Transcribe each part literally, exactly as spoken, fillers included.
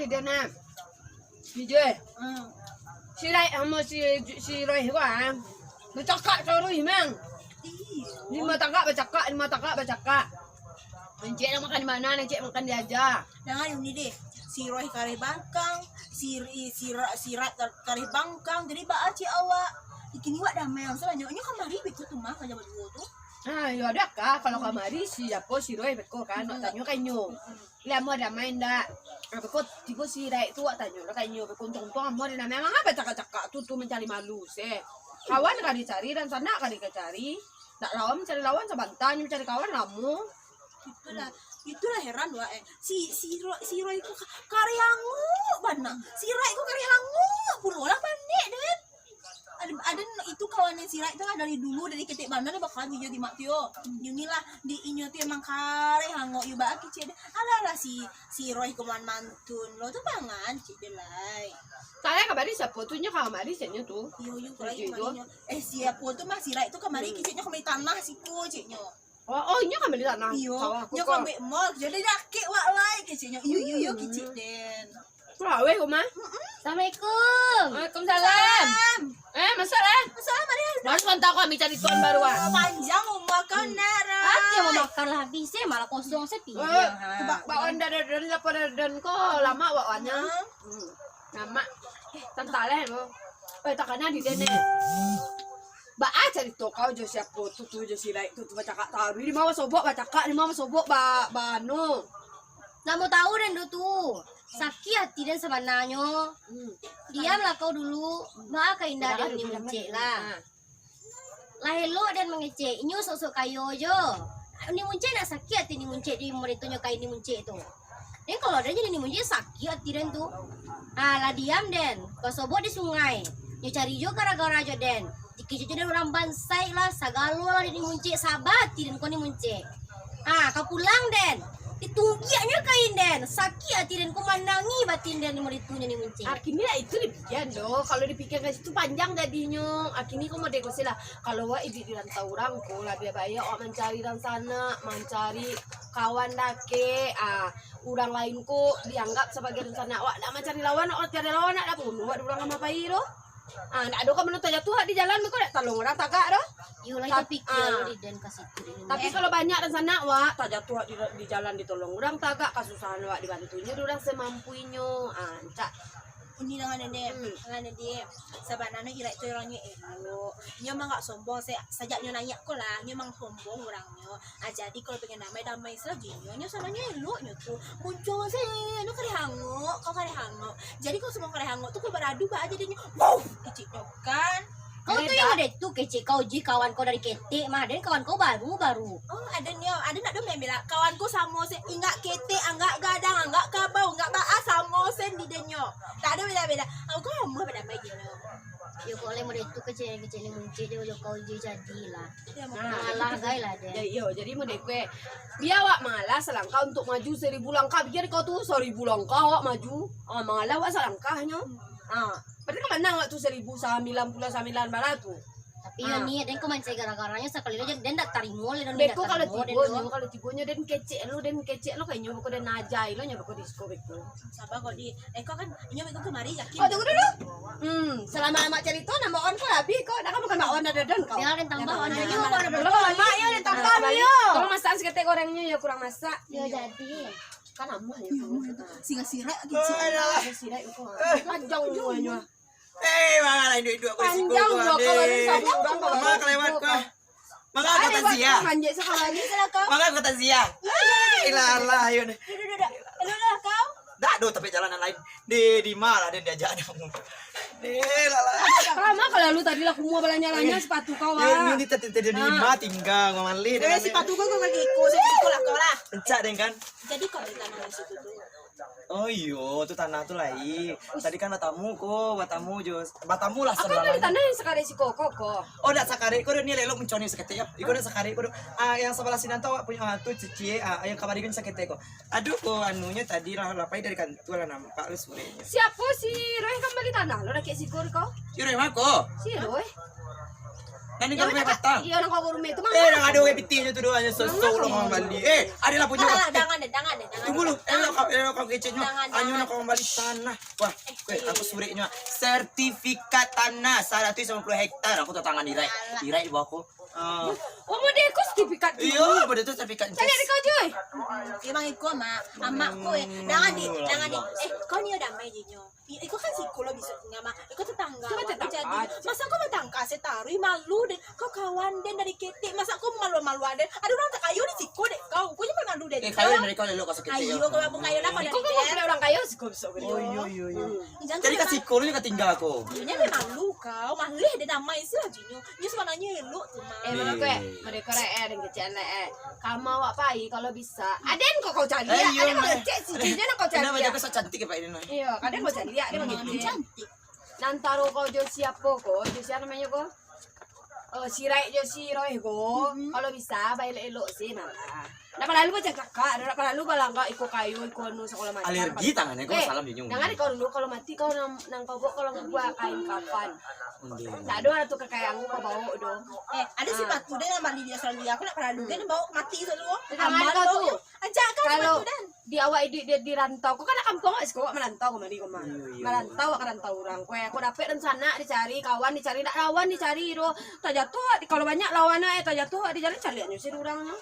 Dia nak. Jujur. Hmm. Si Rai samo si, si Roy ko, ah. Bacakak taruih, Mang. Iyo. Limo tagak bacakak, limo tagak bacakak. Encik nak makan di mana, encik makan di aja. Jangan uni deh. Si Roy kareh bangkang, si, si, Ra-, si Rat kar-, kareh bangkang. Jadi baa cik awak. Kini wak damai ang sabanyak. Nyo kamari beko tu mah, kaja baduo tu. Ah, yo ado kah, kalau kamari si apo si Roy beko kan, nak tanyo ka inyo. Lah, amuah damai ndak? Ah, beko tibo si Raik tu wak tanyo lah ka inyo, beko untuang-untuang amuah damai. Manga bacakak-cakak tu, tu mancari malu se. Kawan ka dicari, dan sanak ka dicari. Nak lawan mancari lawan sabanta, nyo mancari kawan lamo. Itulah, itulah heran wak eh. Si, si Roy, si Roy ko ka-, kareh angok bana. Si Raik ko kareh angok pulo lah panek den. Ada, ada itu kawan yang si Raik tu lah dari dulu, dari ketek bana dah bakawan jo Jimat tu yo. Yo inilah, di inyo tu emang kareh angok yo baa kecek deh. Alah lah si, si Roy ko man mantun lo tu pangan cek deh lai. Tanya kabari siapo tu, nyo kamari ceknyo tu. Iyo, iyo, kamari, kamari nyo. Eh, siapo tu mah si Raik tu kamari keceknyo kamari tanah siko ceknyo. Oh, oh, inyo ka bali tanah. Iyo, sawah ko nyo ka ambiak mall, jadi dakek wak lai keceknyo. Iyo, iyo, iyo, kecek den. Taraweh ko mah. Assalamualaikum. Waalaikumsalam. Salam. Eh, masuk lah. Assalamualaikum. Baru sabanta ko ambiak cari tuan baru ah. Panjang umua kau nak, Rai. Ati mau makan lah habis eh, malah kosong se pinggang. Eh, ha. Bak, bak wan dadan, lapo dadan ko lama wak wan nyo. Hmm. Lama. Eh, santai lah mo. Eh, takana di den eh. Baa carito kau jo siapo tu, tu jo si Raik tu, tu bacakak taruih. Di ma basobok bacakak, di ma basobok ba-, ba-, anu. Nak mau tahu den do tu. Sakik ati den sabananyo. Hmm. Diamlah kau dulu. Baa ka indak den ni Muncik lah. Ah. Lah elok den mangecek. Inyo sok-sok kayo jo. Ni Muncik nak sakik ati ni Muncik di murid tu nyo kain ni Muncik tu. Den kalau den jadi ni Muncik sakik ati den tu. Ah, lah diam den. Basobok di sungai. Nyo cari jo gara-gara jo den. Dikecek jo den urang bansaik lah, sagalo lah di ni Muncik, saba ati den ko ni Muncik. Ah, ka pulang den. Ditunggiaknyo kain den, sakik ati den ko manangih batin den di murid tu nyo ni Muncik. Akhirnyo itu dipikian doh, kalau dipikian ka situ panjang jadinyo. Akhirnyo ko model ko se lah, kalau wak iduik di rantau urang ko, labiah baiak wak mancari dunsanak, mancari kawan dakek, ah, urang lain ko dianggap sabagai dunsanak, wak nak mancari lawan, wak tiada lawan, nak dapat bunuh wak di urang amah pai tu. Ah, ndak ado ka mano tajatuah di jalan ko, dak tolong urang tagak doh. Iyo lah, itu pikia lo di den ka situ. Tapi kalau banyak dunsanak wak tajatuah di, di jalan ditolong urang tagak, kasusahan wak dibantunyo di urang semampu inyo. Ah, cak. Uni dengan Dede, dengan Dede. Sabananyo Iraik tu orangnyo elok. Nyo mah agak sombong, sa-, sajak nyo naiak ko lah, nyo mah sombong urang. Ah, jadi kalau pengen damai, damai sajo nyo. Nyo sanangnyo elok nyo tu. Muncuang se, nyo kareh angok, kau kareh angok. Jadi kalau samo kareh angok tu, kau baradu ba aja deh nyo. Wow, kecek nyo kan. Kau tu yang ado tu kecek kau ji kawan kau dari ketek mah. Den kawan kau baru, baru. Oh, ado nyo, ado nak doh main bela. Kawan kau samo se, inggak ketek, anggak gadang, anggak kabau, anggak baa samo se di den nyo. Tak ado beda-beda. Aku kau amuah badamai je nyo. Yo, kok lai model tu kecek-kecek ni Muncik, jo kau je jadilah. Nah, lah, gai lah deh. Jadi, yo, jadi model kue. Bia awak malas salangkah untuk maju seribu langkah. Bia kau tu seribu langkah awak maju. Ah, malas awak salangkahnyo. Ah, berarti kan manang awak tu seribu sambilan puluah sambilan bala tu. Tapi yo niat den ko mancari gara-garanyo sakali aja den dak tarimo lai. Beko kalau tibo nyo, kalau tibo nyo den kecek lo, den kecek lo ka inyo beko den ajai lo nyo beko di siko beko. Saba kau di, eh, kau kan, inyo minggu kamari yakin. Oh, tunggu dulu. Hmm, salama-lama carito, namo on ko lah, Bi, ko dak kan bukan mak on dah dodon kau. Yo, den tambah on. Yo, mak yo, den tambah yo. Tolong masak saketek gorengnyo yo, kurang masak. Yo, jadi. Kan amuah yo. Singa sirak kecil. Singa sirak ko. Panjang umurnyo. Eh, manga lah induak-induak ko di siko. Panjang ko, dua kali saja. Manga kalewat ko. Manga kata Zia. Manjek sakali. Manga kata Zia. Ilah, alah, ayo deh. Duh, duh, duh, duh. Lu lah kau. Dak, duh, tapi jalanan lain. Di, di ma lah den diajak kamu. Deh, lah, lah. Lama kalau lu tadi lah kumua balanya-lanya sepatu kau, ah. Ini tadi, tadi di ma tinggal, mamalih. Eh, sepatu kau, kau lagi ikut, saya ikut lah kau lah. Pencak den kan. Jadi kau beli tanah di situ tu. Oh iyo, tu tanah tu lai. Tadi kan batamu ko, batamu jo, batamu lah. Akan sabalah bali tanah yang sakarek siko ko, ko. Oh, dak sakarek ko, ni elok munconi saketek yo. Iko dak sakarek ko, ah, yang sabalah sinan tu awak punyo, ah, tu cici, ah, yang kamari ko saketek ko. Aduh, ko anunyo tadi lah, lapai dari kantua lah nampak lah surenyo. Siapo si Roy kan bali tanah lo dakek siko ko? Si Roy mako? Si Roy. Nan iko rumah patang. Iyo, nan kau rumah tu mah. Eh, nan ado urang pitih tu doh, hanyo sosok lo mambali. Eh, ado lah punyo. Ah, jangan deh, jangan deh, jangan. Tunggu lu. Eh, lo kau, eh, lo kau keceknyo. Jangan, hanyo jangan. Nak kau mambali tanah. Wah, eh, aku sureknyo. Sertifikat tanah saratus limo puluah hektar aku tatangan Irai. Alah. Irai di bawah aku. Ah. Oh, model kau sertifikat tu. Iyo, model tu sertifikat. Cari di kau, Joy. Memang iko, Mak. Amak ko, eh. Jangan di, jangan di. Eh, kau ni udah main je, nyo. I-, iko kan siko lo bisa tinggal, Mak. Iko tetangga, Mak. Jadi, masa kau batangka se taruih, malu den. Kau kawan den dari ketek, masa kau malu-malu den? Ado urang takayo di siko dek kau. Kau nyo malu den. Eh, kayo dari kau elok kau sakit. Ayo, kau kampung kayo lah kau dari den. Kau kampung urang kayo siko besok gede. Oh, iyo, iyo, iyo. Jadi ka siko lo ka tinggal kau. Inyo memang malu kau, maleh den damai se lah jinyo. Nyo sabananyo elok tu, Mak. Eh, mano kau, eh? Mano kau, eh, den kecek, eh. Kama awak pai, kalau bisa. Aden kok kau caliak, eh, iyo, aden kau cek si Jinyo nak kau caliak. Kenapa dia so cantik ya, Pak, ini, nah? Iyo, aden kau caliak, aden kau caliak. Cantik. Nan taro kau jo siapo ko, jo sia namonyo ko? Oh, si Raik jo si Roy ko. Kalau bisa, baelok-elok se, nah. Ndak paralu bacakak, ndak paralu balangkah iko kayo, iko anu, sakolah macam. Alergi tangannyo ko, eh, salam Jinyo. Jangan kau dulu, kalau mati kau nang, nang kau bawa, kalau buah kain kafan. Ndak ado lah tu kakayaan kau bawa doh. Eh, ado si batu deh nan bali dia selalu. Aku ndak paralu deh bawa mati selalu. Jangan kau tu. Ajak kau kalau batu dan di awak iduik dia di rantau. Kau kan nak kampuang awak siko, awak marantau kamari kau mah. Iyo, iyo. Marantau awak ka rantau urang. Kau, kau dapek dunsanak dicari, kawan dicari, ndak lawan dicari doh. Tajatuah awak di, kalau banyak lawan awak, eh, tajatuah awak di jalan caliaknyo se urang nyo.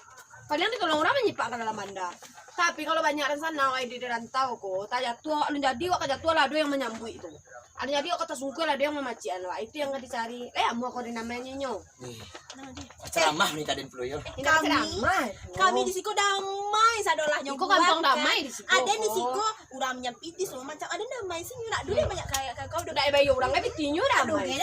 Paliang di kalau urang manyipak ka dalam banda. Tapi kalau banyak dunsanak awak iduik di rantau ko, tajatuah awak alun jadi, awak ka jatuah lah ado yang manyambuik tu. Alun jadi awak ka tasungkua lah ado yang mamacikan awak. Itu yang ka dicari. Eh, amuah kau di namonyo nyo. Nih. Ceramah nih kaden pulo yo. Kami, kami di siko damai sadolahnyo. Iko kampuang damai di siko. Aden di siko urang manyampitis lo macam aden damai sini nak dulu banyak kayak kau. Ndak bayo urang kan pitinyo damai.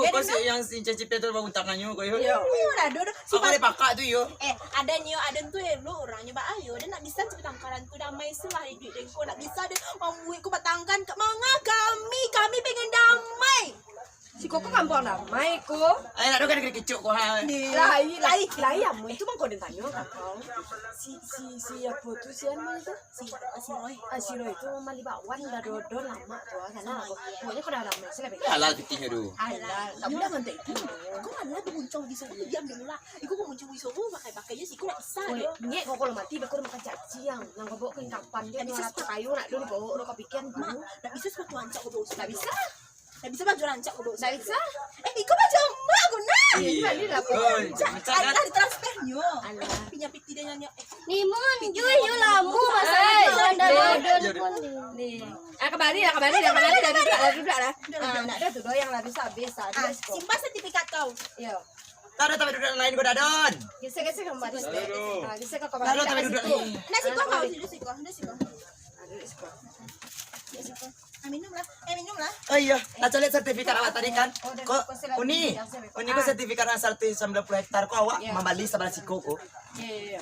Kau si yang si Cacipia tu baru tangannya kau yo. Iyo, ado doh. Apa dia pakak tu yo? Eh, aden yo, aden tu elok urangnyo ba ayo. Aden nak bisa cerita angkaran tu damai se lah iduik den ko. Nak bisa den mambuek ko batangkan ka manga kami. Kami pengen damai. Si Koko kampuang damai ko. Ai, nak doh kan kena kicuk ko, ha. Lai, lai, lai, amu itu mangko den tanyo ka kau. Si, si, si apo tu, si anu tu? Si, si Roy. Ah, si Roy tu mambali bakwan dah dodon lamak tu, ah, sana ko. Pokoknyo ko dah lamo, sila bagi. Halal pitihnyo tu. Halal. Tak boleh ngantek itu. Kau malah bermuncung di sana, diam dulu lah. Iko bermuncung di sana, pakai-pakai je, si Koko nak kisah. Weh, nyek kau kalau mati, kau makan cacing. Nang kau bawa ke kapan dia, nang rata kayu nak dulu bawa, udah kepikiran dulu. Tak bisa sepatu ancak kau bawa. Tak bisa. Ndak bisa baju rancak kau bawa. Ndak bisa. Eh, iko baju amak kau nah. Iya. Bali lah. Oi, rancak, rancak kan? Alah, ditransfernyo. Alah. Pinjam piti dia nyanyi. Eh. Ni mun, Jui, yo lamo masa tu anda dodon pun ni. Ni. Ah, kembali lah, kembali lah, kembali lah, duduk lah, duduk lah. Ah, nak dah tu doh yang habis-habis, ah, simpan sertifikat kau. Yo. Tak ada tempat duduk lain kau, Dadon. Geser, geser kembali. Ah, geser kau kembali. Tak ada tempat duduk lain. Nah, siko kau, duduk siko, duduk siko. Ah, duduk siko. Duduk siko. Ah, minum lah. Eh, minum lah. Oh iyo, lah caliak sertifikat awak tadi kan. Ko, Uni, Uni ko sertifikat nan saratus sambilan puluah hektar ko awak mambali sabalah siko ko. Iyo, iyo, iyo.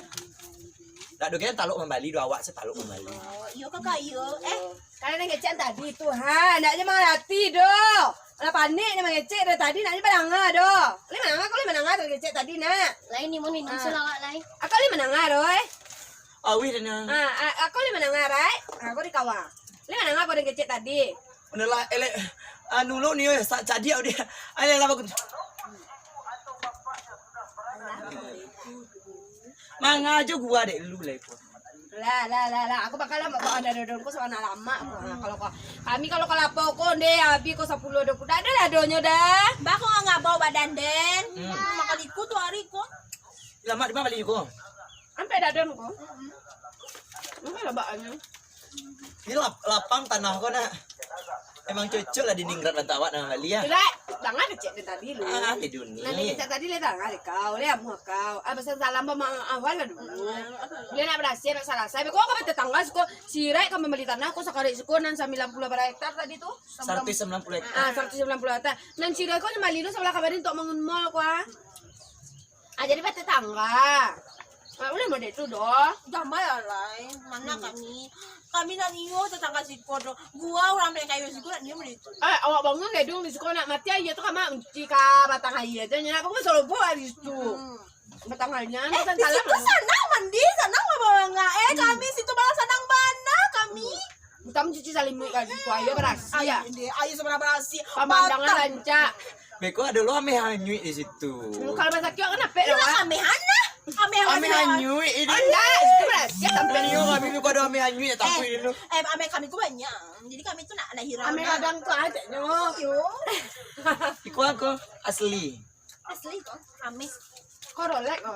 Ndak doh kiro talok mambali doh, awak se talok mambali. Oh, iyo, kakak, iyo. Eh, kalian nan ngecek tadi tu, ha, ndak je mangarati doh. Lah panik ni mangecek dari tadi, ndak je badanga doh. Lai mandanga, kau lai mandanga tu ngecek tadi, nak? Lai ni mun minum salawat lai. Aku lai mandanga doh, eh. Awih dah nah. Ah, ah, aku lai mandanga, Rai. Ah, aku di kawa. Lai mandanga aku den kecek tadi. Udah lah, elek, anu lo ni, oi, sak cadiak dia. Ayo lah, bagus. Mangajo gua dek lu lah, Ipo. Lah, lah, lah, lah. Aku bakal lah bawa anda dodon ko sama anak lama ko. Nah, kalau ko, kami kalau kalapa ko, ndeh, habis ko sapuluah dua puluah. Dah ada lah donyo dah. Bah, ko ngabau badan den. Hmm. Makan iku tu hari ko. Lama di mana bali ko? Sampai dadam ko. Mana labakannya? Ini lap-, lapang tanah ko, nak. Emang cocok lah di Ningrat bantak awak dengan Bali, ya. Tidak, tangan kecek dia tadi lu. Ah, di dunia. Nanti kecek tadi, lihat tangan deh kau, lihat muka kau. Ah, pesan salam sama awal lah dulu. Dia nak berhasil, nak salah. Saya, kau kan tetangga, suko sirai kan membeli tanah, kau sekali suko nan sembilan puluh berapa hektar tadi tu? Seratus sembilan puluh hektar. Ah, seratus sembilan puluh hektar. Nan sirai kau yang bali lu sebelah kabarin untuk bangun mall, kau, ah. Ah, jadi batetangga. Ah, ulih model tu doh. Damai lah, lai. Mana kami? Kami nan iyo tetangga siko doh. Gua urang Melayu siko nan iyo model tu. Eh, awak bangun gedung di siko nak mati aia tu kama unci ka batang aia tu. Nyo nak bangun solobo di situ. Hmm. Batang aia, eh, di situ sanang mandi, sanang babangak. Eh, kami situ malah sanang bana kami. Utang cuci salimuik ka situ, aia barasiah. Aia, aia sebenarnya barasiah. Pemandangan rancak. Beko ado lo ameh hanyuik di situ. Kalau basakik kan apek lah, Wak. Ameh hana. Ameh hana. Ameh hanyuik ini. Alah, itu berarti sampai. Tadi yo kami beko ado ameh hanyuik, tapi Eh, ini lo. Eh, ameh kami ko banyak. Jadi kami tu nak, nak hirau. Ameh gadang tu aja nyo. Yo. Iko ako asli. Asli ko, ameh. Korolek ko.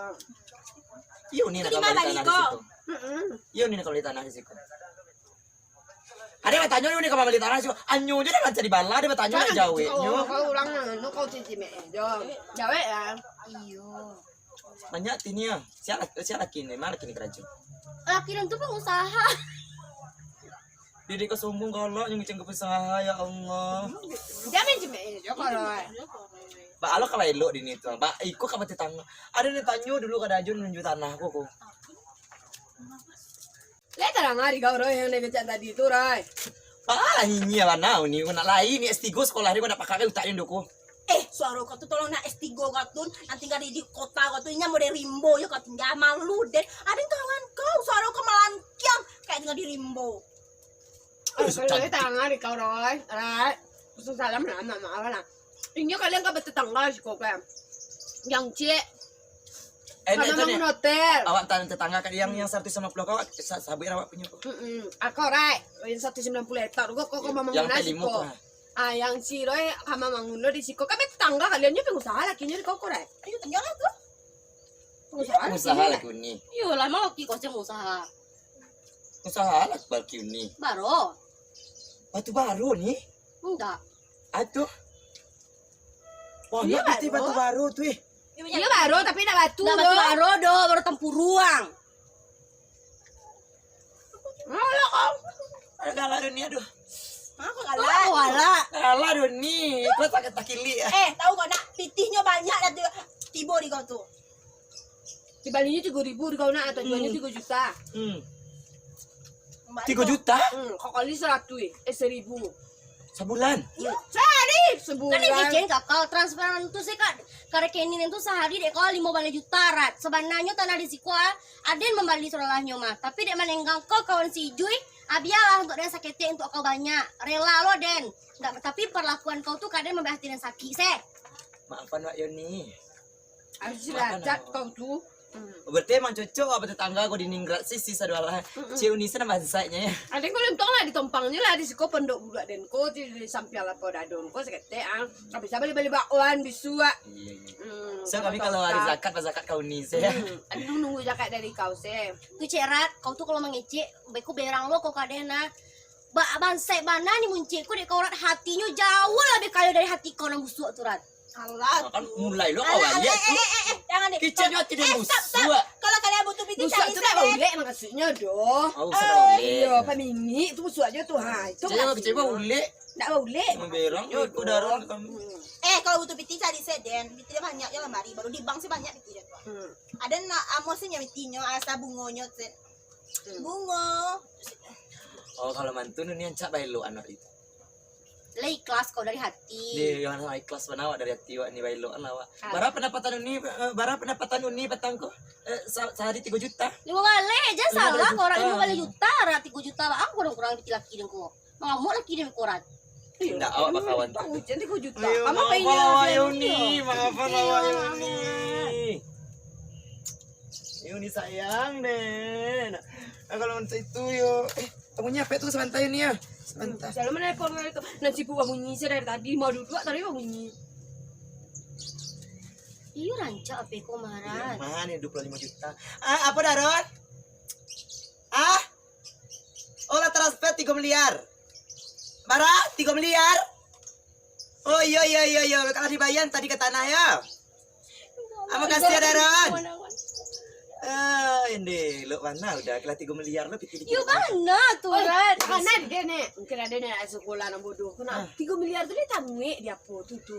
Iyo ni nak bali tanah di situ. Iyo ni nak bali tanah di situ. Ado batanyo ni ka bali tanah siko. Anyo je dah mancari bala, ado batanyo nak jaweknyo. Kalau urang anu kau cici mek, eh, jo. Jawek lah. Iyo. Banyak tini ah. Sia laki, sia laki ni, ma laki ni karajo? Laki den tu pengusaha. Diri kau sombong galak, yang macam kau pengusaha, ya Allah. Jamin cici mek, eh, jo kalau. Ba Allah kalau elok di ni tu. Ba iko ka mati tangga. Ado ni tanyo dulu ka Dajun nunjuk tanah ko, ko. Lai tarang ari kau, Roy, yang dari kecak tadi tu, Roy. Alah, nyinyia bana ni, nak lai ni S tigo sekolah ni, kau nak pakai utak ni, Doko. Eh, suaro kau tu tolong nak S tigo kau tu, nak tinggal di, di kota kau tu, inya model rimbo yo kau tinggal, malu den. Ado kawan kau, suaro kau malantiang, kayak tinggal di rimbo. Eh, kalau cantik. Lai tarang ari kau, Roy, Roy. Salam lah, maaf lah. Inyo kalian ka batatangga siko kan. Yang cik. Eh, sama nak tanya. Bangun hotel. Awak tan-, tetangga kan yang, yang seratus lima puluh kau, sa-, sabuik awak punyo ko. Mm-mm. Ako, Rai. Yang seratus sembilan puluh hektar ko, ko, ko. Yang bangun limo siko. Ah, yang si Roy sama bangun lo di siko. Kan tetangga kalian nyo pengusaha lakinyo di kau, ko, Rai. Ayo, tengok lah tu. Pengusaha laki ni. Iyo lah, emang laki kau cuma usaha. Usaha lah laki ni. Baro. Batu baro ni? Enggak. Atuh. Wah, iyo, nak piti batu baro tu, eh. Iyo, baro, tapi nak batu doh. Nak batu baro doh, baru tampuruang. Alah kau. Alah, alah, dunia, aduh. Hah, kok galak? Kok galak? Alah, dunia. Kau tak, tak kilik, eh. Eh, tahu kau nak pitihnyo banyak dah tu tibo di kau tu. Dibalinyo tigo ribu di kau nak, atau jualnyo tigo juta. Hmm. Tigo juta? Hmm, kau kali seratus, eh, seribu. Sabulan? Iyo. Sehari, sebulan. Kan yang kecil kakak, transferan tu sih, Kak. Ka rekening tu sehari dek kau limo baleh juta, Rat. Sebenarnyo tanah di siko, ah, aden mambali sudahlah nyo mah. Tapi dek manenggang kau kawan si Ijui, ah, bialah untuk den saketek untuk kau banyak. Rela lo den. Ndak, tapi perlakuan kau tu kadang mambuek hati den sakik, seh. Maafan, Wak Yoni. Harus cilacak kau tu. Hmm. Berarti emang cocok apa tetangga kau di Ningrat sisi sadualah. Mm-mm. Cik Uni sana bansaknya ya. Ada kau lentong lah di tompangnya lah di siko pondok budak den ko di, di sampiang lapau dadon ko saketek ah. Habis bali-bali bakwan bisu ah. Iya, iya. Hmm, so kami kalau hari zakat, pas zakat kau Uni saya. Hmm. Aduh, nunggu zakat dari kau seh. Tu Cik Rat, kau tu kalau mangecek, beko berang lo kau kadeh nah. Ba-, bansai bana ni muncik ko dek kau Rat, hatinyo jauah labiah kayo dari hati kau nan busuak tu, Rat. Alah, kan mulai lo kau baliak tu. Eh, eh, eh, eh, jangan deh. Kicau nyo hati dia busuak. Kalau kalian butuh piti, busuak cari tu dak saya. Baulek maksudnyo doh. Oh, busuak dak baulek. Iyo, pamini tu busuak aja tu. Ha, itu. Cewek, cewek baulek. Dak baulek. Memberang tu ikut darah kamu. Eh, kalau butuh piti cari saya den. Piti dia banyak je lamari. Baru di bank sih banyak piti dia tu. Hmm. Ada nak amos sih nyo pitinyo, asa bungonyo, set. Hmm. Bungo. Oh, kalau mantun ni ancak baelok anak itu. Lah ikhlas kau dari hati. Dia yang ikhlas bana awak dari hati awak ni, baelok lah awak. Ah. Bara pendapatan Uni, eh, bara pendapatan Uni batang ko? Eh, sa-, sehari tiga juta. Lima baleh je salah kau orang lima baleh juta, Rat, tiga juta baa kurang-kurang piti laki den ko. Mangamuk laki den ko, Rat. Indak, awak bakawan tu. Hujan tiga juta. Ayo, maaf awak Yuni, maafan awak Yuni. Yuni sayang deh. Nah, kalau macam itu yo, eh, Bunyi apa tu sabanta ni ah? Sabanta. Selalu mana telepon kau tu? Nan sibuk babunyi saya dari tadi, mau duduk tadi babunyi. Iyo, rancak apa ko, Maran? Iyo, mana dua puluh lima juta? Ah, apa dah, Ron? Ah? Oh, lah transfer tiga miliar. Bara? Tiga miliar? Oh, iyo, iyo, iyo, iyo. Kalau dibayar tadi ka tanah, yo. Ah, makasih, Adaran. Eh, ini, lo mana udah kira tiga miliar lo pikir-pikir. Yo, mana tu, Ran? Mana dia ni? Mungkin ada ni anak sekolah nan bodoh. Kena tiga miliar tu dia tamuik dia apa tu, tu?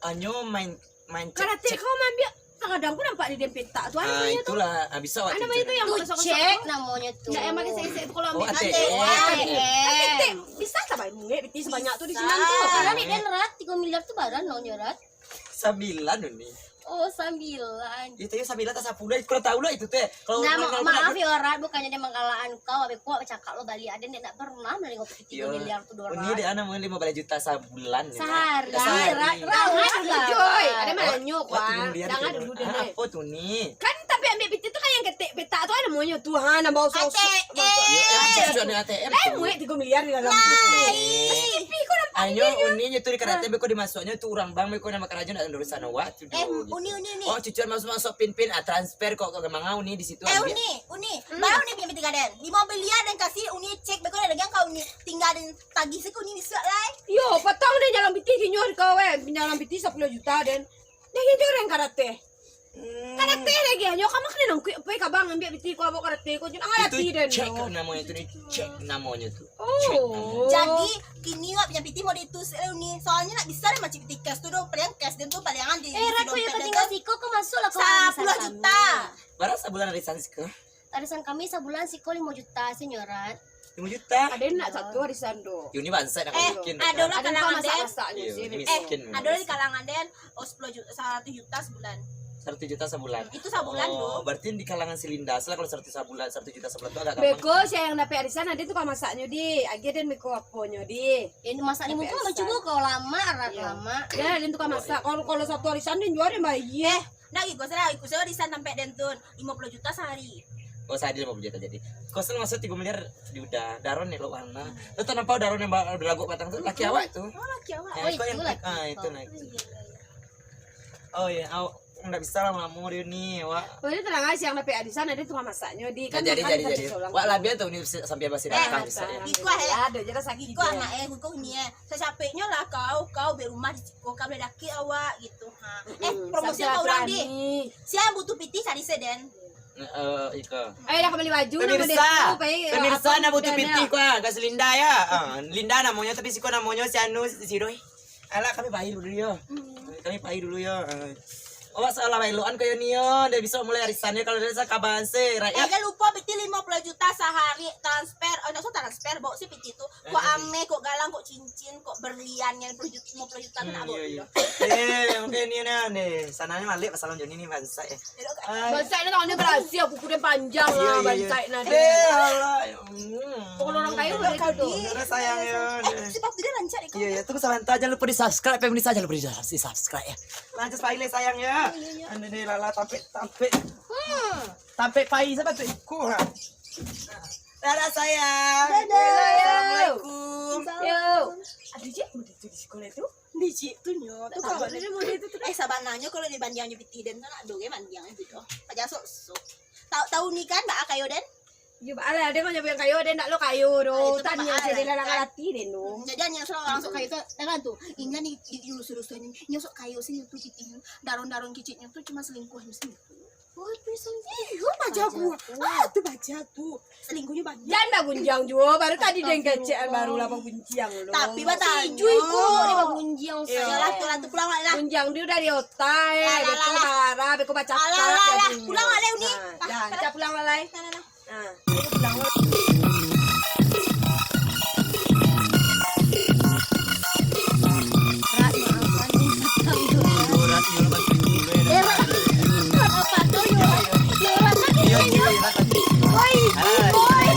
Anyo main, main cek. Kalau cek kau main biak, kadang-kadang aku nampak di dempet tak tu. Ah, itulah. Ah, bisa awak namanya tu yang tu cek namanya tu. Enggak, yang pakai sesek tu kalau ambil A T M. A T M. A T M. Bisa tak bayar muik piti sebanyak tu di sini tu? Bisa. Kalau di Denrat, tiga miliar tu barang lo nyo, Rat. Sambilan ni. Oh, sambilan. Itu yo sambilan atau sapuluh, kurang tahu lah itu teh. Kalau Nah, ma- maaf yo, Rat, bukannya dia menggalakkan kau, abis kau cakap lo balik, ada dia tak pernah menalingo piti tiga miliar tu, Rat. Uni dia anak mau lima belas juta sabulan. Sehari, Rat. Rat, Rat, Joy, ada mana nyo, Wak? Jangan dulu deh, Nek. Apa tu ni? Kan tapi ambil piti tu kan yang ketek petak tu ada namonyo tu, ha, nambah usah-usah. A T M. Yo, eh, cucuk ada A T M. Lain muek tiga miliar di dalam. Lain. Masih sepi kau nampak. Anyo, Uni nyo tu di karate beko dimasuaknyo tu urang bank beko nama karajo nak urusan awak tu. Eh, Uni, Uni, Uni. Oh, cucuan masuk-masuk pin-pin, ah, transfer kok, kok mangau ni di situ. Eh, Uni, Uni. Baru Uni pinjam tiga den. Lima miliar den kasih Uni cek beko den lagi kau Uni tinggal den tagih siko Uni bisuak lai. Yo, potong den jalan piti kinyo kau, eh. Jalan piti sapuluh juta den. Den kinyo den karate. Karate lagi, nyo kamu kena nangkuik apa ka bank ambiak piti ko, abok karate ko, jangan Itu hati den cek nyo. Namonyo tu ni, cek namonyo tu. Oh. Cek namonyo. Jadi, kini wak pinjam piti mau ditusik lu ni. Soalnyo nak bisa deh macik piti cash tu doh. Paliang cash den tu paliangan di Eh, isi Rat, kok yo dompet den tinggal tu. Siko ko masuk lah ko arisan kami. Sapuluh juta. Bara sabulan arisan siko? Arisan kami sabulan siko limo juta, Senyorat. Limo juta? Ada nak satu arisan tu. Yo, ni bansaik nak Eh, miskin. Ado lah Ada kalangan den. Masak-masaknyo Iyo, sih. Ni Eh, miskin. Ado lah di kalangan den. Oh, sepuluh juta, seratus juta sebulan. Seratus juta sabulan. Hmm, itu sabulan, Oh, doh. Berarti di kalangan si Linda lah kalau seratus sabulan, seratus juta sabulan tu agak gampang. Beko, sia yang dapek arisan, ado tukang masaknyo, di. Agiah den beko aponyo, di. Ini masak ni Dapek mungkin arisan. Mencubo kau lama, Rat, Iyo. Lama. Ya, den tukang Oh, masak. Iyo. Kalau, kalau satu arisan, den jua den bayar. Eh, ndak iko salah, iko salah arisan sampai den tu lima puluh juta sehari. Oh, sehari lima puluh juta jadi. Kosong masuk tiga miliar di udah. Daron ni lo warna. Lo tak nampak daron yang ba- belagu batang tu? Laki awak tu. Oh, laki awak. Eh, Oh, kau yang itu laki ah, itu kau. Laki. Oh, iya, iya, iya. Oh, iya, awak ndak bisa lama-lama dia ni, awak. Oh, ini tenang aja, yang dapek arisan, ada tukang masaknyo, di. Nah, Kan jadi, makan jadi, kan jadi. Seorang Wak tu. Labian tu ni sampai basi Eh, datang, bisa, ya. Iko, eh. Ada je lah sakit Iko dia. Anak, eh, hukum ni, eh. Sesapeknyo lah kau, kau berumah di siko, kau boleh dakik awak, gitu. Ha. Eh, Mm-mm. Promosi Sabda kau orang, deh. Berani. Siapa butuh piti, cari seden. Eh, eh, Iko. Eh, dah kembali baju, nama dia Pemirsa, tu, pai, pemirsa apa nak butuh dia piti nak? Kau, ah, kasih Linda ya. Ah, Linda namonyo, tapi siko namonyo si Anu, si Roy. Alah, kami pai dulu yo. Hmm. Kami pai dulu yo. Ah. Awak salah bailoan kayo ni yo. Dia bisa mulai arisan yo kalau dia sakaban se, rakyat. Eh, jangan lupa piti lima puluh juta sehari transfer. Oh, nak transfer, bawa si piti tu. Kok Eh, ame, kok galang, kok cincin, kok berlian yang puluh juta, lima puluh juta tu nak Hmm, bawa iyo, dulu. Iyo. Eh, mungkin ni nah, ni. Sananya malik pasal Joni ni bansaik, eh. Elok kan? Ai. Bansaik ni tangan dia berhasil, kuku dia panjang Iyo, lah, iyo, iyo. Bansaik nah dia. Eh, alah. Hmm. Kalau orang kaya Elok boleh kan, tu. Di? Terus sayang, ya. Eh, sepatu dia rancak deh, Iyo, kau. Iyo. Tunggu sebentar, jangan lupa di-subscribe, pemirsa, jangan lupa di-subscribe, ya. Lanjut, Faile, sayang, ya. Iyo, iyo, iyo. Anu ni, lala, tampek, tampek. Hmm. Tampek pai, siapa tu? Iko, ha. Dadah, sayang. Dadah. Assalamualaikum. Yo. Aduh, Cik, udah tu di sekolah tu? Di Cik tu nyo. Tu Tak kawan tahu dia model tu, tu dah. Eh, sabananyo kalau dibandiang jo piti den tu nak doh ge bandiang jo tu. Paja sok-sok. Tahu, tahu ni kan, baa kayo den? Yo, baa lah, den kan nyo yang kayo, den ndak lo kayo doh. Ah, itu Tanya baa je lah, dia dalam kan? Hati den tu. Hmm, jadi hanya salah orang sok kayo tu, dah kan tu. Inyo ni, di, di rusuh-rusuh ni, nyo sok kayo sini tu piti ni. Daron-daron kiciknyo tu cuma selingkuh ni sini. Oh, tu selingkuh. Iyo, paja Paja aku. Aku. Ah, tu paja aku. Selingkuhnyo banyak. Jan bagunjiang juo, baru tadi den Astagfirullah. Kecekan baru lah bagunjiang lo. Tapi batanyo. Sijui ko, dia bagunjiang Iyo. Salah tu lah, tu pulang lah. Gunjiang dia dari otak, eh. Lah, lah, Beko lah, lah. Marah, beko bacakak Alah, lah, lah. Jadinyo. Pulang lah, Leh, Uni. Nah, Ah. Dah, Cak pulang lah. Nah. Rat, maafkan, Rat. Eh, Rat, Rat, apa tu, yo? Yo, Rat, tadi, yo. Woi, woi.